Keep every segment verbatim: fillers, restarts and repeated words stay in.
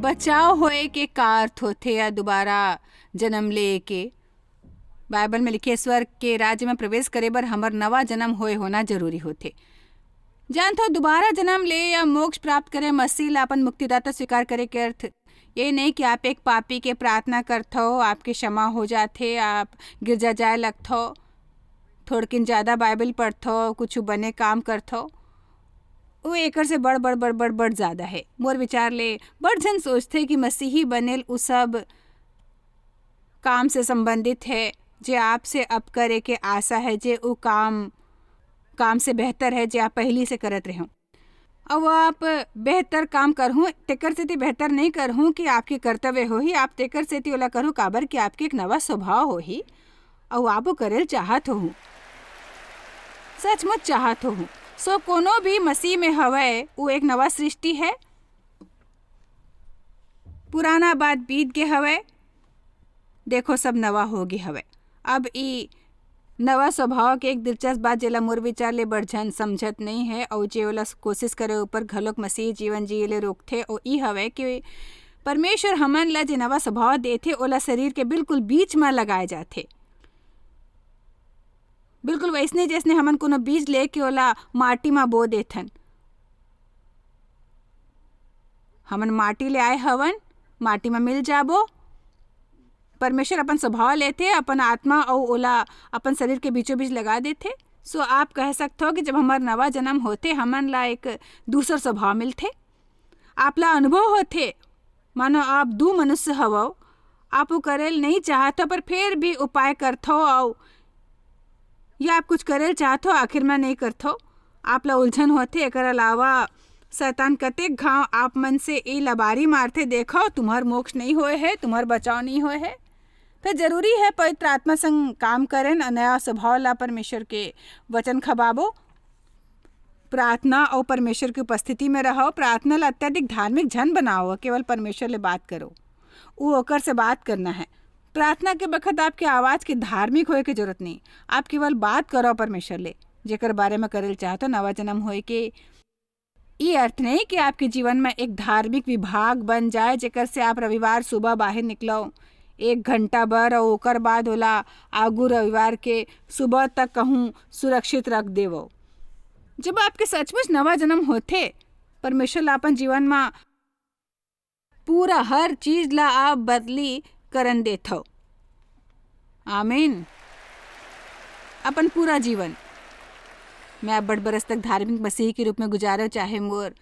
बचाव होए के का अर्थ होथे या दोबारा जन्म ले के? बाइबल में लिखे, स्वर्ग के राज्य में प्रवेश करे बर हमर नवा जन्म होए होना जरूरी होथे। जानथो, दोबारा जन्म ले या मोक्ष प्राप्त करे, मसीह ला अपन मुक्तिदाता स्वीकार करे के अर्थ ये नहीं कि आप एक पापी के प्रार्थना करथो, आपके क्षमा हो जाथे, आप गिरजा जाए लगथो, थोड़किन ज्यादा बाइबल पढ़थो, कुछ बने काम करथो। वो एकर से बड़, बड़, बड़, बड़, बड़ ज्यादा है। मोर विचार ले बड़ झन सोचथे कि मसीही बनेल उ सब काम से संबंधित है, जे आपसे अब करे के आशा है, जे उ काम, काम से बेहतर है, जे आप पहली से करत रहो। अब आप बेहतर काम करहूँ, तेकर सेती बेहतर नहीं करहूँ कि आपके कर्तव्य होही, आप तेकर सेती ओला करहूँ, काबर कि आपके एक नवा स्वभाव होही, अउ आप वो करेल चाहत होहू, सचमुच चाहत होहू। So, कोनो भी मसीह में हवय, वो एक नवा सृष्टि है, पुराना बात बीत गे हवय, देखो, सब नवा हो गे हवय। अब ई नवा स्वभाव के एक दिलचस्प बात, जेला मोर विचार ले बड़ झन समझत नइ है, अउ जे ओला कोशिश करे ऊपर घलोक मसीह जीवन जिये ले रोकथे, ओ ई हवय कि परमेश्वर हमन ला जे नवा स्वभाव देथे, ओला शरीर के बिल्कुल बीच म लगाए जाथे। बिल्कुल वैसने जैसने हमन कोनो बीज लेके ओला माटी म बो देथन। हमन माटी ले आए हवन, माटी म मिल जाबो। परमेश्वर अपन स्वभाव लेथे, अपन आत्मा अउ ओला अपन शरीर के बीचों बीच लगा देथे। So आप कह सकथो कि जब हमर नवा जन्म होथे, हमन ला एक दूसर स्वभाव मिलथे। आपला अनुभव होथे, मानो आप दू मनुष्य हवव, आप वो करेल नहीं चाहत हो, पर फिर भी उपाय करथो, अउ या आप कुछ करेल चाहत हो, आखिर में नहीं करथो। आपला उलझन होथे। एकर अलावा शैतान कतेक घाव आप मन से ए लबारी मारथे, "देखो, तुम्हर मोक्ष नहीं होए है, तुम्हर बचाव नहीं होए है।" तो जरूरी है पवित्र आत्मा संग काम करेन, नया स्वभाव ला परमेश्वर के वचन खबाबो, प्रार्थना अउ परमेश्वर की उपस्थिति में रहो। प्रार्थना ला अत्यधिक धार्मिक झन बनाओ, केवल परमेश्वर ले बात करो, वो ओकर से बात करना है। प्रार्थना के बखत आपके आवाज के धार्मिक होए के जरूरत नहीं, आप केवल बात करो परमेश्वर ले, जेकर बारे में करेल चाहत हो नवा जन्म होए के। ये अर्थ नहीं कि आपके जीवन में एक धार्मिक विभाग बन जाए, जेकर से आप रविवार सुबह बाहर निकलो एक घंटा बर, अउ ओकर बाद ओला आगू रविवार के सुबह तक कहूँ सुरक्षित रख देवो। जब आपके सचमुच नवा जन्म होथे, परमेश्वर ला अपन जीवन में पूरा हर चीज ला आप बदली करन देथव। आमीन। अपन पूरा जीवन मैं अब्बड़ बरस तक धार्मिक मसीही के रूप में गुजारो, चाहे मोर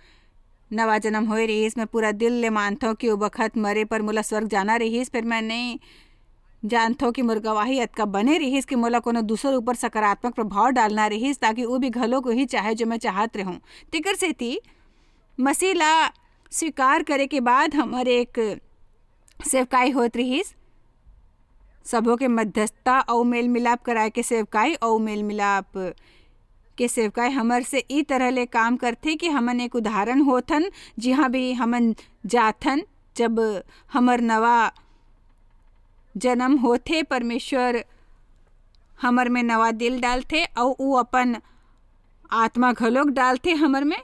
नवा जन्म होए रहिस। मैं पूरा दिल ले मानथव कि ओ बखत मरे पर मोला स्वर्ग जाना रहिस, फिर मैं नहीं जानथव कि मोर गवाही अतका बने रहिस कि मोला कोनो दूसर ऊपर सकारात्मक प्रभाव डालना रहिस, ताकि वो भी घलो वही चाहे जो मैं चाहत रहूं। तेकर सेती मसीह ला स्वीकार करे के बाद हमर एक सेवकाई होत रहिस। सबो के मध्यस्थता अउ मेल मिलाप कराए के सेवकाई अउ मेल मिलाप के सेवकाई हमर से ई तरह ले काम करथे कि हमन एक उदाहरण होथन, जिहाँ भी हमन जाथन, जब हमर नवा जन्म होथे, परमेश्वर हमर में नवा दिल डालथे अउ ऊ अपन आत्मा घलोक डालथे हमर में।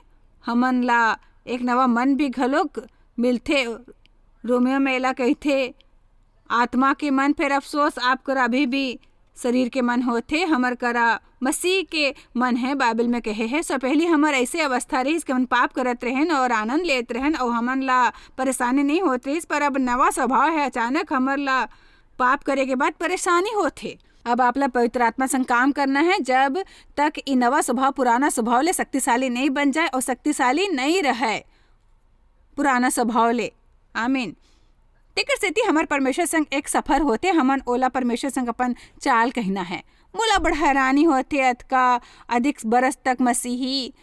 हमन ला एक नवा मन भी घलोक मिलथे। रोमियो में एला कहिथे, "आत्मा के मन, फेर अफसोस, आप कर अभी भी शरीर के मन होथे, हमर करा मसीह के मन है," बाइबल में कहे है। सो पहली हमर ऐसे अवस्था रहिस कि हमन पाप करत रहन और आनंद लेत रहन और हमन ला परेशानी नहीं होत रहिस, पर अब नवा स्वभाव है, अचानक हमर ला पाप करे के बाद परेशानी होथे। अब आप ला पवित्र आत्मा संग काम करना है, जब तक ई नवा स्वभाव पुराना स्वभाव ले शक्तिशाली नहीं बन जाए और शक्तिशाली नहीं रहे पुराना स्वभाव ले। आमीन। तेकर सेती हमर परमेश्वर संग एक सफर होथे, हमन ओला परमेश्वर संग अपन चाल कहिना है। मोला बड़ हैरानी होथे, अतका अधिक बरस तक मसीही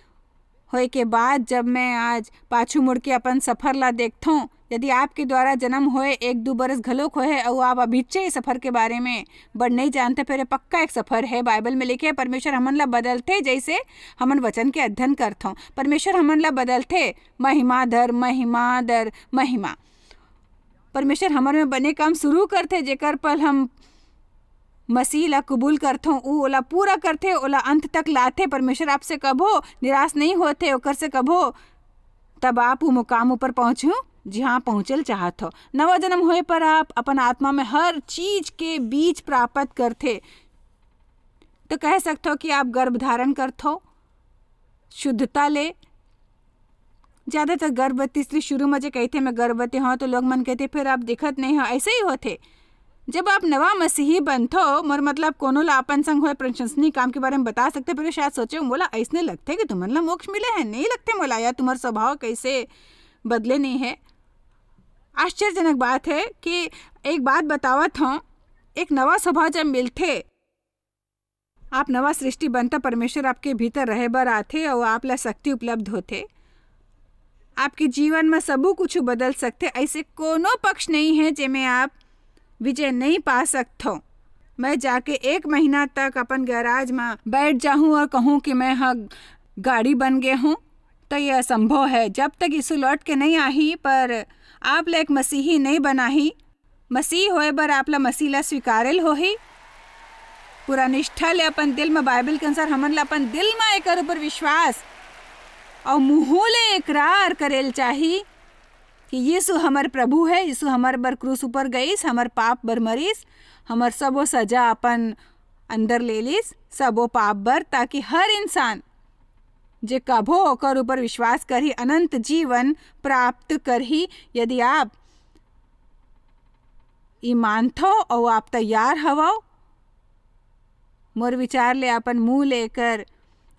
होए के बाद जब मैं आज पाछू मुड़ के अपन सफर ला देखथों, यदि आपके द्वारा जन्म होए एक दू बरस घलोक होए है अउ आप अभिच्चे इस सफर के बारे में बड़ नहीं जानते, फिर ये पक्का एक सफर है। बाइबल में लिखे है, परमेश्वर हमन ला बदलथे जैसे हमन वचन के अध्ययन करथों। परमेश्वर हमन ला बदलथे महिमा दर महिमा दर महिमा। परमेश्वर हमर में बने काम शुरू करथे, जेकर पल हम मसीह ला कबूल करथों, ऊ ओला पूरा करथे, ओला अंत तक लाथे। परमेश्वर आपसे कभो निराश नहीं होथे, ओकर से कभो तब आप ऊ मुकाम ऊपर पहुँचहू। जिहाँ पहुँचल चाहत हो। नवा जन्म होए पर आप अपन आत्मा में हर चीज के बीज प्राप्त करथे। तो कह सकथो कि आप गर्भ धारण करथो शुद्धता ले। ज्यादातर गर्भवती स्त्री शुरू में जे कहथे, "मैं गर्भवती हूँ," तो लोग मन कहथे, "फिर आप दिखत नहीं हो।" ऐसे ही होथे। जब आप नवा मसीही बनथो, मोर मतलब कोनो ला अपन संग होए प्रशंसनीय काम के बारे में बता सकथे, फिर शायद सोचे, "मोला ऐसने लगथे कि तुमन ला मोक्ष मिले है, नहीं लगथे मोला, या तुम्हार स्वभाव कैसे बदले नहीं है।" आश्चर्यजनक बात है कि एक बात बतावत हूँ, एक नवा स्वभाव जब मिलथे, आप नवा सृष्टि बनता, परमेश्वर आपके भीतर रहे बर आथे और आप ला शक्ति उपलब्ध होथे। आपके जीवन में सबू कुछ बदल सकथे। ऐसे कोनो पक्ष नहीं है जेमे आप विजय नहीं पा सकथो। मैं जाके एक महीना तक अपन गैराज में बैठ जाहूँ और कहूँ कि मैं ह गाड़ी बन गए हूँ, तो ये असंभव है जब तक यीशु लौट के नहीं आही। पर आप ला एक मसीही नहीं बनाही। मसीह होए बर आप ला मसीह ला स्वीकारेल होही। पूरा निष्ठा ले अपन दिल में, बाइबल के अनुसार हमन ला अपन दिल में एकर ऊपर विश्वास और मुंह ले इकरार करेल चाही कि यीशु हमर प्रभु है, यीशु हमर बर क्रूस ऊपर गईस, हमर पाप बर मरीस, हमर सबो सजा अपन अंदर ले लीस, सबो पाप बर, ताकि हर इंसान जे कभो ओकर ऊपर विश्वास करही, अनंत जीवन प्राप्त करही। यदि आप ई मानथो अउ आप तैयार हवव, मोर विचार ले अपन मुंह ले एकर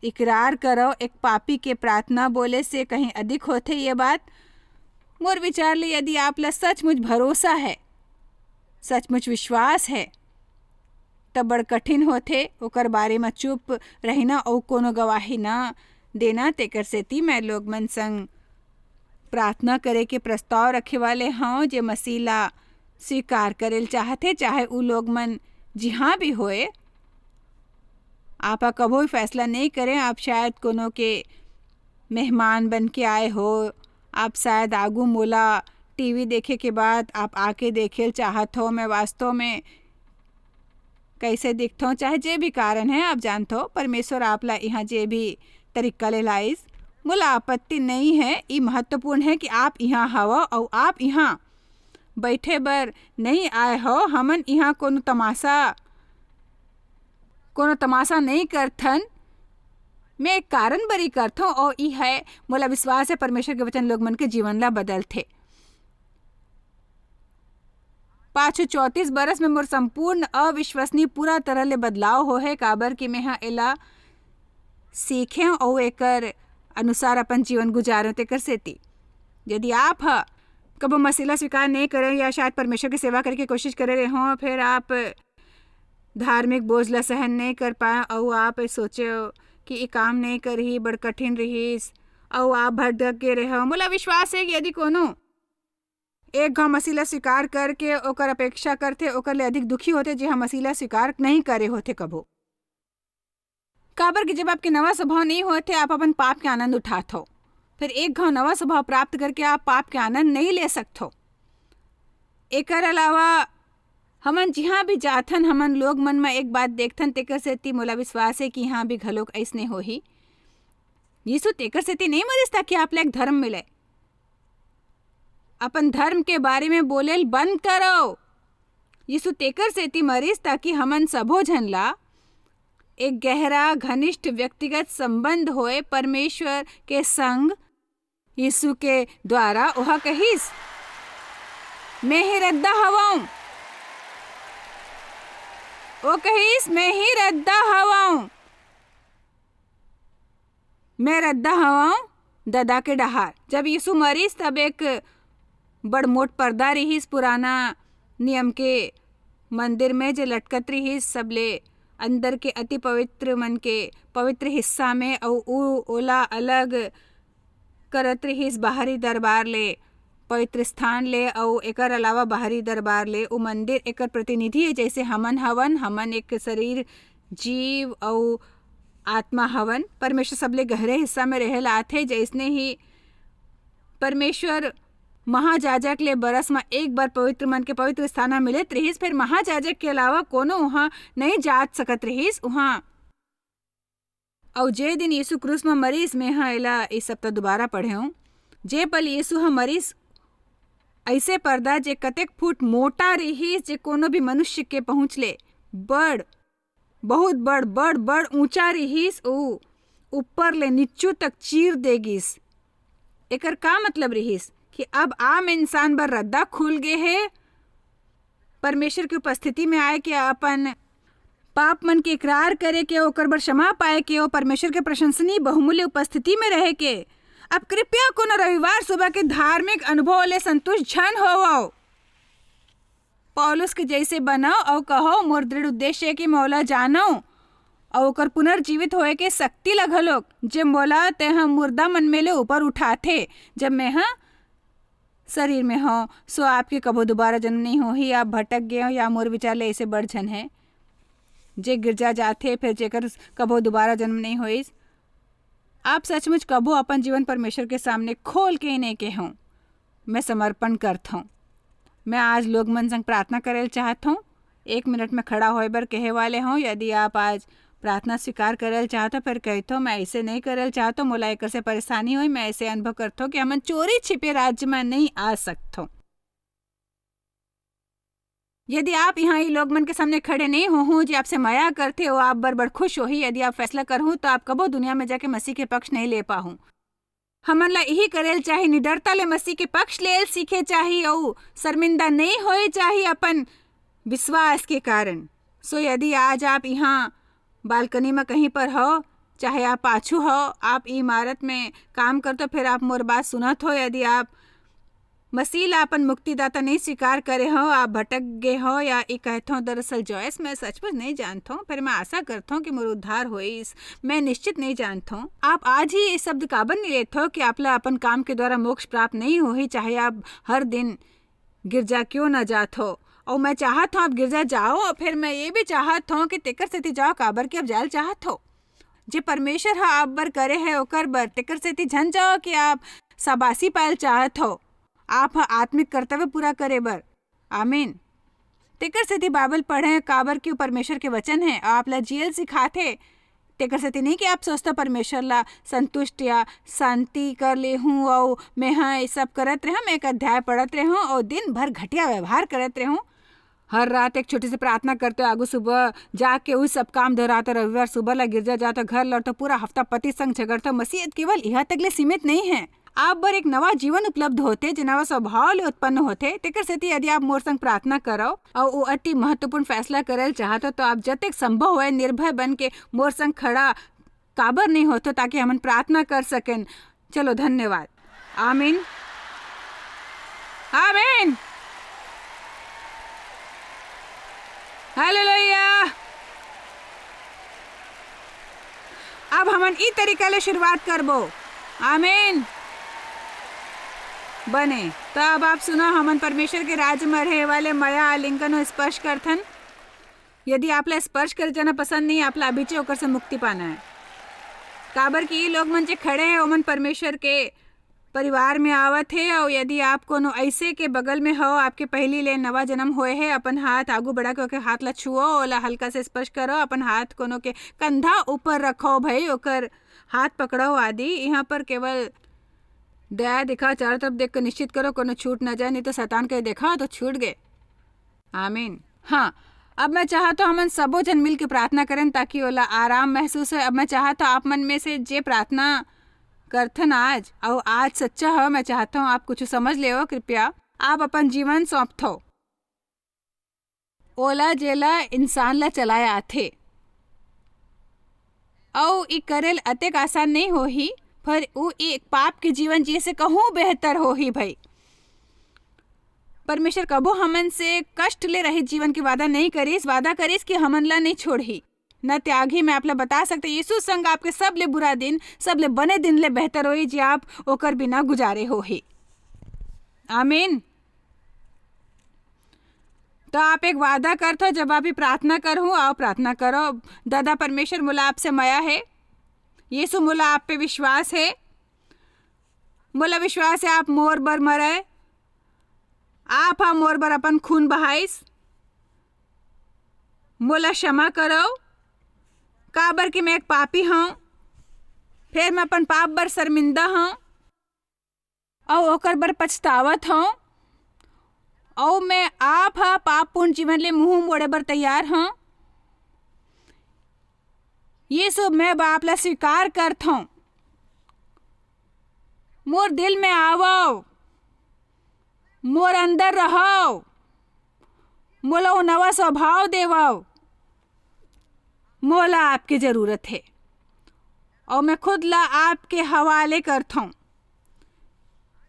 इकरार करव। एक पापी के प्रार्थना बोले से कहीं अधिक होथे ये बात। मोर विचार ले यदि आप ला सचमुच भरोसा है, सचमुच विश्वास है, त बड़ कठिन होथे ओकर बारे म चुप रहिना अउ कोनो गवाही न देना। तेकर सेती मैं लोग मन संग प्रार्थना करे के प्रस्ताव रखे वाले हव, जे मसीह ला स्वीकार करेल चाहथे, चाहे उ लोग मन जिहाँ भी होए। आप ह कभो भी फैसला नहीं करें, आप शायद कोनो के मेहमान बन के आए हो, आप शायद आगू मोला टीवी देखे के बाद आप आके देखेल चाहत हो, मैं वास्तव में कैसे दिखथो, चाहे जे भी कारण है, आप जानथो, परमेश्वर आप ला यहाँ जे भी तरीका ले लाइस, मोला आपत्ति नहीं है। ई महत्वपूर्ण है कि आप यहाँ हव अउ आप यहाँ बैठे बर नहीं आए हो। हमन यहाँ कोनो तमाशा, कोनो तमाशा नहीं करथन। मैं एक कारण बर ई करथो, और ई है, मोला विश्वास है, परमेश्वर के वचन लोग मन के जीवन ला बदलथे। पाछू चौंतीस बरस में मोर संपूर्ण अविश्वसनीय पूरा तरह ले बदलाव होहे, काबर कि मैं ह एला सीखें अउ एकर अनुसार अपन जीवन गुजारें। तेकर सेती यदि आप ह कबो मसीह ला स्वीकार नहीं करें या शायद परमेश्वर की सेवा करे के कोशिश करे रहे हो, फिर आप धार्मिक बोझ ला सहन नहीं कर पाए अउ आप सोचे कि ये काम नहीं करही, बड़ कठिन रहीस, अउ आप भटक गे रहे हो, मोला विश्वास है कि यदि कोनो एक घाव मसीह ला स्वीकार करके ओकर अपेक्षा करथे, ओकर ले अधिक दुखी होथे, जे ह मसीह ला स्वीकार नहीं करे होथे कभो। काबर कि जब आपके नवा स्वभाव नहीं होथे, आप अपन पाप के आनंद उठात हो। फिर एक घाव नवा स्वभाव प्राप्त करके आप पाप के आनंद नहीं ले सकथो। एकर अलावा हमन जिहाँ भी जाथन, हमन लोग मन म एक बात देखथन, तेकर सेती मोला विश्वास है कि यहाँ भी घलोक अइसने होही। यीशु तेकर सेती नहीं मरिस ताकि आप ला एक धर्म मिले। अपन धर्म के बारे में बोलेल बंद करो। यीशु तेकर सेती मरिस ताकि हमन सबो झन ला एक गहरा, घनिष्ठ व्यक्तिगत संबंध होए परमेश्वर के संग। यीशु के द्वारा ओह कहिस, "मैं ही रद्दा हवंव।" ओ कहिस, "मैं ही रद्दा हवंव।" मैं रद्दा हवंव ददा के डहार। जब यीशु मरिस, तब एक बड़ मोट पर्दा रिहिस पुराना नियम के मंदिर में, जे लटकत रिहिस सबले अंदर के अति पवित्र मन के पवित्र हिस्सा में, अउ ऊ ओला अलग करत रिहिस बाहरी दरबार ले, पवित्र स्थान ले, अउ एकर अलावा बाहरी दरबार ले। ऊ मंदिर एकर प्रतिनिधि है, जैसे हमन हवन, हमन एक शरीर, जीव अउ आत्मा हवन। परमेश्वर सबले गहरे हिस्सा में रहे ला आथे, जैसने ही परमेश्वर महायाजक ले बरस म एक बार पवित्र मन के पवित्र स्थान म मिलत रिहिस, फिर महायाजक के अलावा कोनो उहाँ नहीं जात सकत रिहिस उहाँ। अउ जे दिन यीशु क्रूस म मरिस, मेंह एला इस सप्ताह दोबारा पढ़ेंव, जे पल यीशु ह मरिस, अइसे पर्दा, जे कतेक फुट मोटा रिहिस, जे कोनो भी मनुष्य के पहुँच ले बड़, बहुत बड़, बड़, बड़ ऊंचा रिहिस, ऊ ऊपर ले नीचू तक चीर दे गिस। एकर का मतलब रिहिस कि अब आम इंसान बर रद्दा खुल गे हे, परमेश्वर के उपस्थिति में आए के, अपन पाप मन के इकरार करे के, ओकर बर क्षमा पाए के, ओ परमेश्वर के प्रशंसनीय बहुमूल्य उपस्थिति में रहे के। अब कृपया कोनो रविवार सुबह के धार्मिक अनुभव ले संतुष्ट झन होवव। पौलुस के जैसे बनव अउ कहव, "मोर दृढ़ उद्देश्य हे कि मोला जानव अउ ओकर पुनर्जीवित होए के शक्ति ल घलोक, जे मोला तेह मुर्दा मन में ले ऊपर उठाथे, जब मेंह शरीर में हव।" सो आपके कभो दोबारा जन्म नहीं होही, आप भटक गए हो या मोर विचार ले ऐसे बड़ झन है, जे गिरजा जाथे, फिर जेकर कभो दोबारा जन्म नहीं होइस। आप सचमुच कभो अपन जीवन परमेश्वर के सामने खोल के नहीं कहो, "मैं समर्पण करत हूँ।" मैं आज लोग मन संग प्रार्थना करे ल चाहत हूँ। एक मिनट में खड़ा होए बर कहे वाले हूँ। यदि आप आज प्रार्थना स्वीकार करे ल चाहत हो, फिर कहत हो, "मैं ऐसे नहीं करे ल चाहत हूँ, मोला एकर से परेशानी होई, मैं ऐसे अनुभव करत हूँ कि हमन चोरी छिपे राज्य में नहीं आ सकत हूँ।" यदि आप यहाँ ई लोग मन के सामने खड़े नहीं होहू, जे आपसे मया करथे, वो आप बर बड़ खुश होही। यदि आप फैसला करहू, तो आप कबो दुनिया में जाके मसीह के पक्ष नहीं ले पाहू। हमन ला यही करे ल चाही, निडरता ले मसीह के पक्ष ले ल सीखे चाही, अउ शर्मिंदा नहीं होए चाही अपन विश्वास के कारण। सो यदि आज आप यहाँ बालकनी में कहीं पर हो, चाहे आप पाछू हो, आप ई इमारत में काम करत हो, फिर आप मोर बात सुनत हो, यदि आप मसीह ला अपन मुक्तिदाता नहीं स्वीकार करे हो, आप भटक गए हो या ई कहत हो, "दरअसल जॉयस, मैं सचमुच नहीं जानत हूँ, फिर मैं आशा करत हूँ कि मोर उद्धार होइस, मैं निश्चित नहीं जानत हूँ।" आप आज ही ये शब्द काबर नहीं लेत हो कि आप ला अपन काम के द्वारा मोक्ष प्राप्त नहीं होही, चाहे आप हर दिन गिरजा क्यों ना जात हो। और मैं चाहत हूँ आप गिरजा जाओ, और फिर मैं ये भी चाहत हूँ कि तेकर सेती जाओ, काबर कि आप जाए ल चाहत हो। जे परमेश्वर ह आप बर करे है, ओकर बर, तेकर सेती झन जाओ कि आप शाबाशी पाए ल चाहत हो। आप ह आत्मिक कर्तव्य पूरा करे बर। आमीन। तेकर सेती बाइबल पढ़े, काबर कि वो परमेश्वर के वचन है, आप ला जियल सिखाथे। तेकर सेती नहीं कि आप सोचता परमेश्वर ला संतुष्ट या शांति कर ले हूँ, अउ मैं ह ये सब करत रहूँ, मैं एक अध्याय पढ़त रहूँ, अउ दिन भर घटिया व्यवहार करत रहूँ। हर रात एक छोटी सी प्रार्थना करते हो, आगू सुबह जाके वही सब काम दोहराते, रविवार सुबह ला गिरजा जाते, घर लौटते, पूरा हफ्ता पति संग झगड़ते। मसीहत केवल यहाँ तक ले सीमित नहीं है। आप बर एक नवा जीवन उपलब्ध होथे, जे नवा स्वभाव ले उत्पन्न होथे। तेकर सेती यदि आप मोर संग प्रार्थना करव अउ वो अति महत्वपूर्ण फैसला करे ल चाहत हो, तो आप जतेक संभव होए निर्भय बन के मोर संग खड़ा काबर नहीं होथो, ताकि हमन प्रार्थना कर सकेन। चलो, धन्यवाद। आमीन। आमीन। हालेलुया। अब हमन ई तरीका ले शुरुआत करबो। आमीन। बने, तो अब आप सुनो, हमन परमेश्वर के राज में रहे वाले मया आलिंगन स्पर्श करथन। यदि आप ला स्पर्श करे जाना पसंद नहीं, आप ला अभिचे ओकर से मुक्ति पाना है। काबर कि ये लोग मन जे खड़े हैं, ओमन परमेश्वर के परिवार में आवत हे। और यदि आप कोनो ऐसे के बगल में हो, आपके पहली ले नवा जन्म होए है, अपन हाथ आगू बढ़ा के ओके हाथ ला छुओ, ओला हल्का से स्पर्श करो, अपन हाथ कोनो के कंधा ऊपर रखो भाई, ओकर हाथ पकड़ो आदि। यहाँ पर केवल दया दिखा, चारों तरफ देख के निश्चित करो कोनो छूट ना जाए, नहीं तो शैतान के देखा तो छूट गए। आमीन। हाँ, अब मैं चाहत हूँ हमन सबो जन मिल के प्रार्थना करें ताकि ओला आराम महसूस हो। अब मैं चाहत हूँ आप मन में से जे प्रार्थना करथन आज, अउ आज सच्चा हो, मैं चाहत हूँ आप कुछ समझ लेव, कृपया आप अपन जीवन सौंपथो ओला, जेला इंसान ला चलाए आथे। अउ ई करे ल अतेक आसान नहीं होही, पर उ एक पाप के जीवन जिए से कहूँ बेहतर होही भाई। परमेश्वर कभू हमन से कष्ट ले रहित जीवन के वादा नहीं करिस, वादा करिस कि हमन ला नहीं छोड़ही, न त्यागही। मैं आप ला बता सकते, यीशु संग आपके सबले बुरा दिन, सबले बने दिन ले बेहतर होही, जे आप ओकर बिना गुजारे होही। आमीन। तो आप एक वादा करथो, जब आप ये प्रार्थना करहूँ, आओ प्रार्थना करो। दादा परमेश्वर, मोला आपसे मया है। यीशु, मोला आप पे विश्वास है। मोला विश्वास है, आप मोर बर मरे, आप हा मोर बर अपन खून बहाइस। मोला क्षमा करो, काबर कि मैं एक पापी हूँ, फिर मैं अपन पाप बर शर्मिंदा हूँ, अउ ओकर बर पछतावत हूँ। अऊ मैं आप ह पापपूर्ण जीवन ले मुंह मोड़े बर तैयार हंव। यीशु, मैं बाप ला स्वीकार करथंव। मोर दिल में आवव, मोर अंदर रहव, मोला वो नवा स्वभाव देवव। मोला आपके जरूरत हे, अऊ मैं खुद ला आपके हवाले करथंव।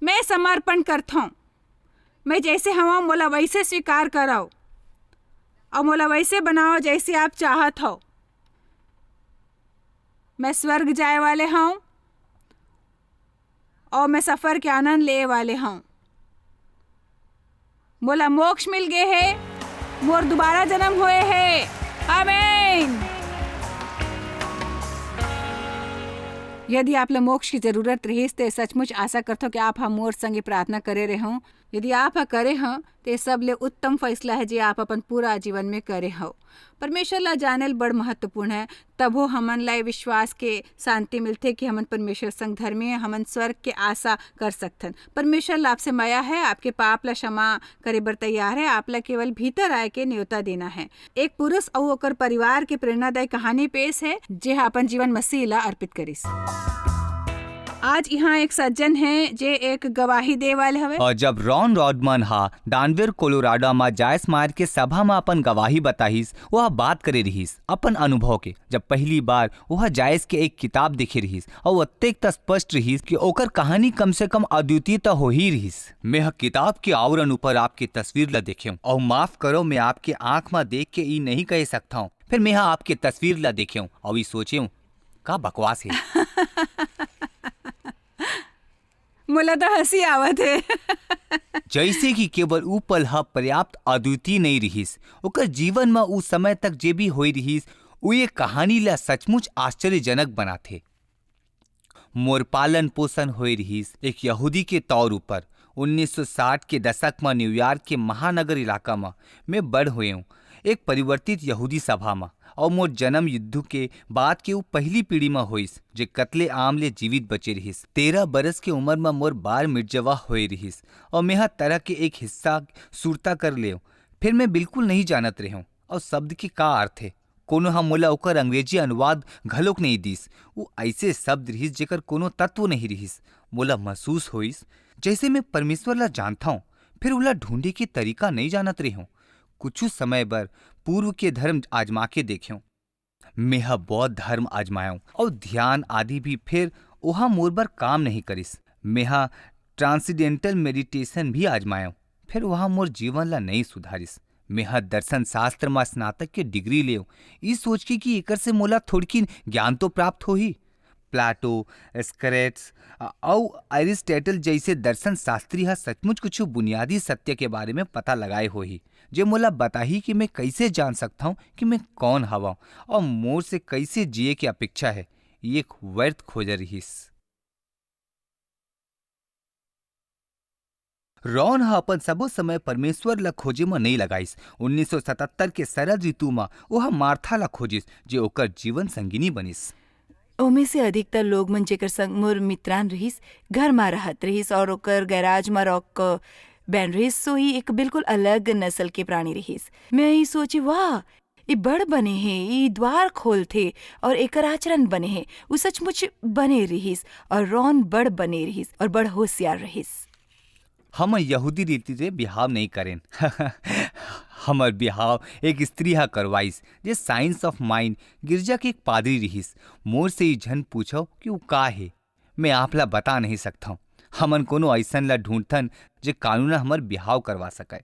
मैं समर्पण करथंव। मैं जैसे हवंव, मोला वैसे स्वीकार करव, अऊ मोला वैसे बनाव, जैसे आप चाहत हव। मैं स्वर्ग जाए वाले हंव, अऊ मैं सफर के आनंद लेए वाले हंव। मोला मोक्ष मिल गे हे, मोर दोबारा जन्म होए हे। आमीन। यदि आप ला मोक्ष की जरूरत रहिस, ते सचमुच आशा करथंव कि आप ह मोर संगे प्रार्थना करे रेहव। यदि आप ह करे हव, ते सबले उत्तम फैसला हे, जे आप अपन पूरा जीवन में करे हव। परमेश्वर ला जानल बड़ महत्वपूर्ण हे, तभो हमन ला ये विश्वास के शांति मिलथे कि हमन परमेश्वर संग धर्मी हे, हमन स्वर्ग के आशा कर सकथन। परमेश्वर ला आपसे मया हे, आपके पाप ला क्षमा करे बर तैयार हे, आप ला केवल भीतर आए के न्योता देना हे। एक पुरुष अऊ ओकर परिवार के प्रेरणादायी कहानी पेश हे, जे ह अपन जीवन मसीह ला अर्पित करिस। आज इहाँ एक सज्जन हे, जे एक गवाही दे वाले हवे। अऊ जब रॉन रॉडमन हा डानवेर, कोलोराडो म जायस मायर के सभा म अपन गवाही बताहिस, वह बात करे रिहिस अपन अनुभव के। जब पहली बार वह जायस के एक किताब देखे रिहिस, अऊ अतेक त स्पष्ट रिहिस कि ओकर कहानी कम से कम अद्वितीय त हो ही रिहिस। "मेंह किताब के आवरण ऊपर आपके तस्वीर ल देखेंव, अऊ माफ करो, मैं आपके आंख म देख के ई नहीं कह सकथंव, फिर मेंह आपके तस्वीर ल देखेंव, अऊ ई सोचेंव, का बकवास हे।" मोला तो हंसी आवत हे। जैसे कि केवल ऊ पल ह पर्याप्त अद्वितीय नइ रिहिस, ओकर जीवन म ऊ समय तक जे भी होई रिहिस, ऊ ये कहानी ला सचमुच आश्चर्यजनक बनाथे। मोर पालन पोषण होए रिहिस एक यहूदी के तौर ऊपर। उन्नीस सौ साठ के दशक म न्यूयॉर्क के महानगर इलाका म मैं बड़ होएंव, एक परिवर्तित यहूदी सभा म। अऊ मोर जन्म युद्ध के बाद के ऊ पहली पीढ़ी म होइस, जे कत्लेआम ले जीवित बचे रिहिस। तेरह बरस के उमर म मोर बार मिर्जवा होए रिहिस, अऊ मेंह तरह के एक हिस्सा सुरता कर लेव। फिर मैं बिल्कुल नहीं जानत रेहेंव, अऊ शब्द के का अर्थ हे। कोनो ह मोला ओकर अंग्रेजी अनुवाद घलोक नहीं दिस। ऊ अइसे शब्द रिहिस, जेकर कोनो तत्व नहीं रिहिस। मोला महसूस होइस, जैसे मैं परमेश्वर ला जानथंव, फिर ओला ढूंढे के तरीका नहीं जानत रेहेंव। कुछु समय बर पूर्व के धर्म आजमा के देखेंव। मेंह बौद्ध धर्म आजमायंव अऊ ध्यान आदि भी, फिर ओहा मोर बर काम नहीं करिस। मेंह ट्रांसेंडेंटल मेडिटेशन भी आजमायंव, फिर ओहा मोर जीवन ला नहीं सुधारिस। मेंह दर्शन शास्त्र म स्नातक के डिग्री लेंव, ई सोच के कि एकर से मोला थोड़किन ज्ञान तो प्राप्त होही। प्लेटो, स्क्रेट्स, अ-, अउ एरिस्टोटल जइसे दर्शन शास्त्री ह सचमुच कुछु बुनियादी सत्य के बारे में पता लगाए होही, जे मोला बताही कि मैं कइसे जान सकथंव कि मैं कौन हवंव अउ मोर से कइसे जिये के अपेक्षा हे। ये एक व्यर्थ खोज रिहिस। रॉन ह अपन सबो समय परमेश्वर ल खोजे म नइ लगाइस। उन्नीस सौ सतहत्तर के शरद ऋतु म ओह मार्था ल खोजिस, जे ओकर जीवन संगिनी बनिस। ओमे से अधिकतर लोग मन, जेकर संग मोर मित्रान रिहिस, घर म रहत रिहिस और ओकर गैराज म रॉक बैंड रिहिस, सो ही एक बिल्कुल अलग नस्ल के प्राणी रिहिस। मैं ई सोचे, "वाह, ई बड़ बने हे, ई द्वार खोलथे और एकर आचरण बने हे।" ऊ सचमुच बने रिहिस और रॉन बड़ बने रिहिस और बड़ होशियार रिहिस। हमन यहूदी रीति ले बिहाव नइ करेन। हमर बिहाव एक स्त्री ह करवाइस, जे साइंस ऑफ माइंड गिरजा के एक पादरी रिहिस। मोर से ई झन पूछव कि ऊ का हे। मैं आप ला बता नहीं सकथंव। हमन कोनो अइसन ला ढूंढथन, जे कानूनन हमर बिहाव करवा सकय।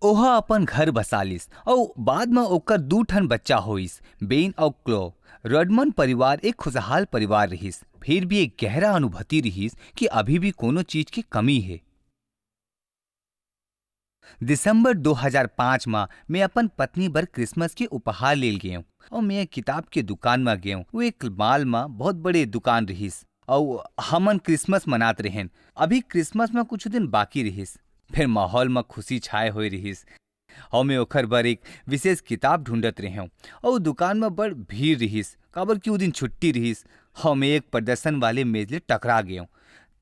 ओह अपन घर बसा लिस अउ बाद म ओकर दू ठन बच्चा होइस, बेन अउ क्लो। रडमन परिवार एक खुशहाल परिवार रिहिस, फिर भी एक गहरा अनुभूति रिहिस कि अभी भी कोनो चीज के कमी हे। दिसंबर दो हज़ार पाँच म मैं अपन पत्नी बर क्रिसमस के उपहार लेल गेंव अउ मैं एक किताब के दुकान म गेंव। वो एक मॉल म बहुत बड़े दुकान रिहिस अउ हमन क्रिसमस मनात रहेन। अभी क्रिसमस म कुछ दिन बाकी रिहिस, फिर माहौल म खुशी छाए होए रिहिस। अउ मैं ओखर बर एक विशेष किताब ढूंढत रहेंव अउ दुकान म बड़ भीड़ रिहिस, काबर कि उ दिन छुट्टी रिहिस। अउ मैं एक प्रदर्शन वाले मेज ले टकरा गेंव,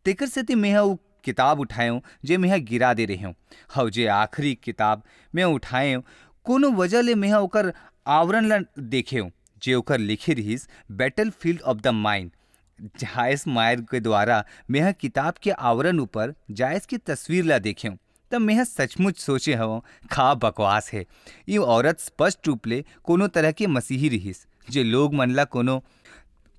तेकर सेती मेंह उ किताब उठाएंव, जे मेंहा गिरा दे रहेंव। अउ जे आखिरी किताब मेंहा उठाएंव, कोनो वजह ले मेंहा ओकर आवरण ला देखेंव, जे ओकर लिखे रिहिस, Battlefield of the Mind। Joyce Meyer के द्वारा मेंहा किताब के आवरण ऊपर जॉयस के तस्वीर ला देखेंव, त मेंहा सचमुच सोचे हवंव, का बकवास हे। ये औरत स्पष्ट रूप ले कोनो तरह के मसीही रिहिस, जे लोग मन ला कोनो,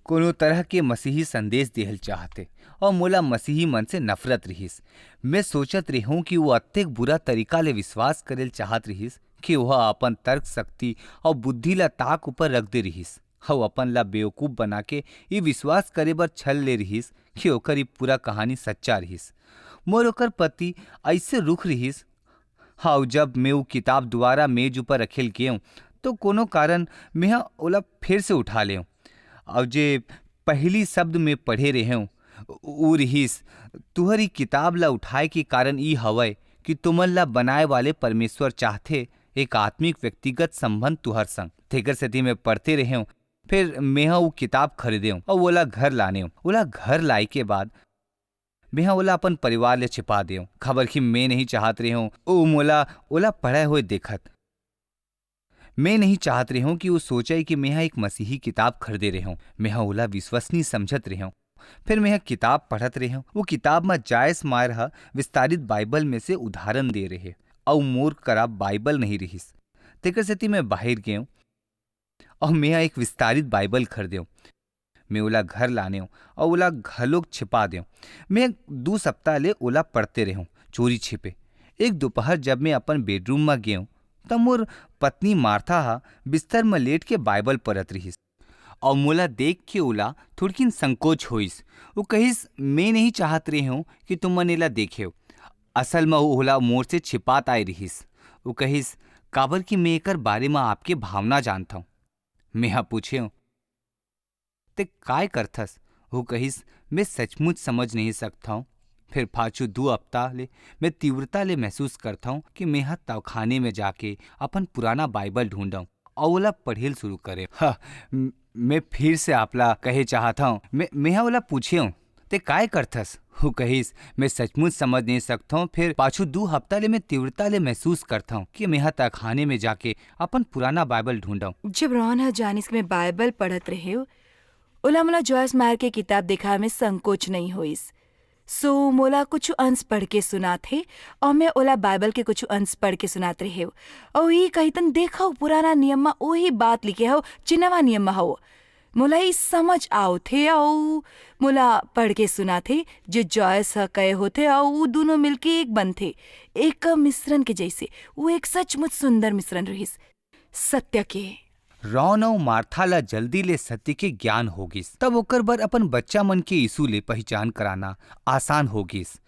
कोनो तरह के मसीही संदेश देहल चाहथे, अउ मोला मसीही मन से नफरत रिहिस। मैं सोचत रेहेंव कि वो अतेक बुरा तरीका ले विश्वास करेल चाहत रिहिस कि वह अपन तर्क शक्ति अउ बुद्धि ला ताक ऊपर रख दे रिहिस। अउ अपन ला बेवकूफ बना के ये विश्वास करे बर छल ले रिहिस कि ओकर ये पूरा कहानी सच्चा रिहिस। मोर ओकर प्रति अइसे रुख रिहिस। अउ जब मैं वो किताब दोबारा मेज ऊपर रखेल गेंव, तो कोनो कारण मेंहा ओला फेर से उठा लेंव। अउ जे पहिली शब्द में पढ़े रहेंव, उ रिहिस, "तुहर ई किताब ला उठाए के कारण ई हवय कि तुमन ला बनाए वाले परमेश्वर चाहथे एक आत्मिक व्यक्तिगत संबंध तुहर संग।" तेकर सेती मैं पढ़ते रहेंव, फिर मेंहा वो किताब खरीदेंव अउ ओला घर लानेंव। ओला घर लाए के बाद मेंहा ओला अपन परिवार ले छिपा देंव, काबर कि मैं नहीं चाहत रहेंव ओ मोला ओला पढ़े होए देखत। मैं नहीं चाहत रहेंव कि वो सोचय कि मेंहा एक मसीही किताब खरीदे रहेंव। मेंहा ओला विश्वसनीय समझत रहेंव। फिर मेंहा किताब पढ़त रहेंव। वो किताब म जॉयस मायर ह विस्तारित बाइबल में से उदाहरण दे रहे, अउ मोर करा बाइबल नहीं रिहिस। तेकर सेती मैं बाहिर गेंव अउ मेंहा एक विस्तारित बाइबल खरीदेंव। मैं ओला घर लानेंव अउ ओला घलोक छिपा देंव। मैं दू सप्ताह ले ओला पढ़ते रहेंव, चोरी छिपे। एक दोपहर जब मैं अपन बेडरूम म गेंव, त मोर पत्नी मार्था ह बिस्तर म लेट के बाइबल पढ़त रिहिस, अउ मोला देख के ओला थोड़किन संकोच होइस। वो कहिस, "मैं नहीं चाहत रहेंव कि तुमन एला देखेव।" असल म वो ओला मोर से छिपात आए रिहिस। वो कहिस, "काबर कि मैं एकर बारे म आपके भावना जानथंव।" मेंहा पूछेंव, "ते काय करथस?" वो कहिस, "मैं सचमुच समझ नहीं सकथंव। फिर पाछू दू हफ्ता ले मैं तीव्रता ले महसूस करथंव कि मेंहा तहखाने में जाके अपन पुराना बाइबल ढूंढंव अउ ओला पढ़ेल शुरू करेंव।" ह, म-, मैं फिर से आपला कहे चाहत हंव, मैं, मेंहा ओला पूछेंव, "ते काय करथस?" वो कहिस, "मैं सचमुच समझ नहीं सकथंव, फिर पाछू दू हफ्ता ले मैं तीव्रता ले महसूस करथंव कि मेंहा तहखाने में जाके अपन पुराना बाइबल ढूंढंव।" जब रॉन ह जानिस कि मैं बाइबल पढ़त रहेंव, ओला मोला जॉयस मायर के किताब देखाए में संकोच नहीं होइस। सो मोला कुछ अंश पढ़ के सुनात हे, अउ मैं ओला बाइबल के कुछ अंश पढ़ के सुनात रहेंव। अउ ई कहितन, "देखव, पुराना नियम म ओही बात लिखे हव, जे नवा नियम म हव।" मोला ई समझ आवत हे, अउ मोला पढ़ के सुनात हे, जे जॉयस ह कहे होथे, अउ ऊ दूनों मिलके एक बनथे, एक मिश्रण के जैसे। वो एक सचमुच सुंदर मिश्रण रहिस, सत्य के। रॉन अउ मार्था ला जल्दी ले सत्य के ज्ञान हो गिस। तब ओकर बर अपन बच्चा मन के यीशु ले पहिचान कराना आसान हो गिस।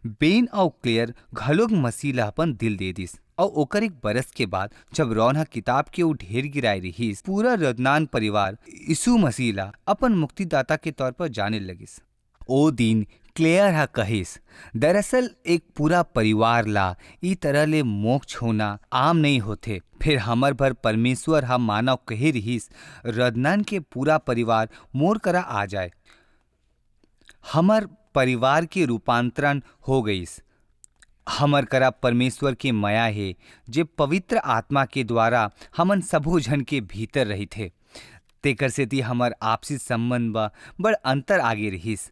बेन अउ क्लेयर घलोक मसीह ला अपन दिल दे दिस, अउ ओकर एक बरस के बाद, जब रॉन ह किताब के ओ ढेर गिराए रिहिस, पूरा रदनान परिवार यीशु मसीह ला अपन मुक्तिदाता के तौर पर जाने लगिस। ओ दिन क्लेयर ह कहिस, "दरअसल एक पूरा परिवार ला ई तरह ले मोक्ष होना आम नहीं होथे।" फिर हमर बर परमेश्वर ह मानव कहे रिहिस, "रदनान के पूरा परिवार मोर करा आ जाए।" हमर परिवार के रूपांतरण हो गइस। हमर करा परमेश्वर के मया हे, जे पवित्र आत्मा के द्वारा हमन सबो झन के भीतर रहिथे। तेकर सेती हमर आपसी संबंध म बड़ अंतर आगे रिहिस।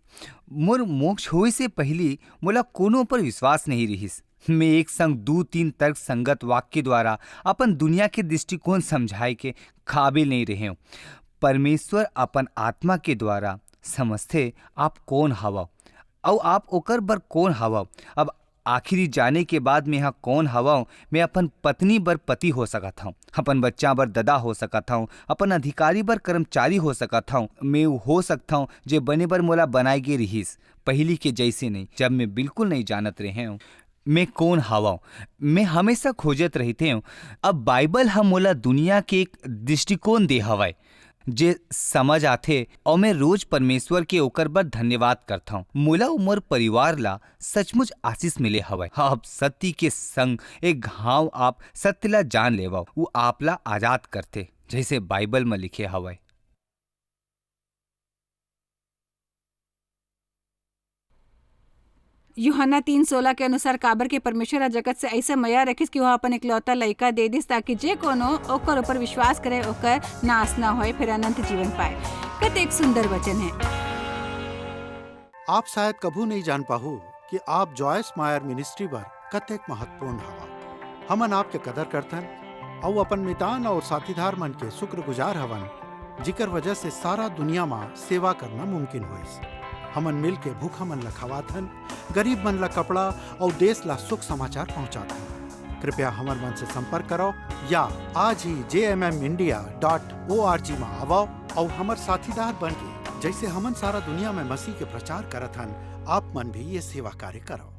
मोर मोक्ष होए से पहिली मोला कोनो पर विश्वास नहीं रिहिस। मैं एक संग दू-तीन तर्क संगत वाक्य द्वारा अपन दुनिया के दृष्टिकोण समझाए के काबिल नहीं रहेंव। परमेश्वर अपन आत्मा के द्वारा समझथे, आप कौन हवव अउ आप ओकर बर कौन हवव। अब आखिरी जाने के बाद मेंहा कौन हवव, मैं अपन पत्नी बर पति हो सकत हंव, अपन बच्चा बर ददा हो सकत हंव, अपन अधिकारी बर कर्मचारी हो सकत हंव, मैं वो हो सकत हंव, जे बने बर मोला बनाए गे रिहिस, पहिली के जैसे नहीं, जब मैं बिल्कुल नहीं जानत रहेंव, मैं कौन हवव। मैं हमेशा खोजत रहितेंव। अब बाइबल ह मोला दुनिया के एक दृष्टिकोण दे हवय, जे समझ आथे, अउ मैं रोज परमेश्वर के ओकर बर धन्यवाद करथंव। मोला अउ मोर परिवार ला सचमुच आशीष मिले हवय। अब सत्य के संग एक घाव आप सत्य ला जान लेवव, वो आप ला आजाद करथे, जैसे बाइबल म लिखे हवय। यूहन्ना तीन सोलह के अनुसार, काबर के परमेश्वर ह जगत से ऐसे मया रखिस कि वह अपन इकलौता लइका दे दिस, ताकि जे कोनो ओकर ऊपर विश्वास करे, ओकर नाश ना होए, फिर अनंत जीवन पाए। कतेक सुंदर वचन है। आप शायद कभू नहीं जान पाहू कि आप जॉयस मायर मिनिस्ट्री बर कतेक महत्वपूर्ण हवा। हमन आपके कदर करथन अउ अपन मितान और साथीदार मन के शुक्रगुजार हवन, जिकर वजह से सारा दुनिया मा सेवा करना मुमकिन होइस। हमन मिल के भूखा मन ला खवाथन, गरीब मन ला कपड़ा और देश ला सुख समाचार पहुंचाथन। कृपया हमर मन से संपर्क करो या आज ही जे M M India dot O R G मा आवो और हमर साथीदार बन के, जैसे हमन सारा दुनिया में मसीह के प्रचार करत हन, आप मन भी ये सेवा कार्य करो।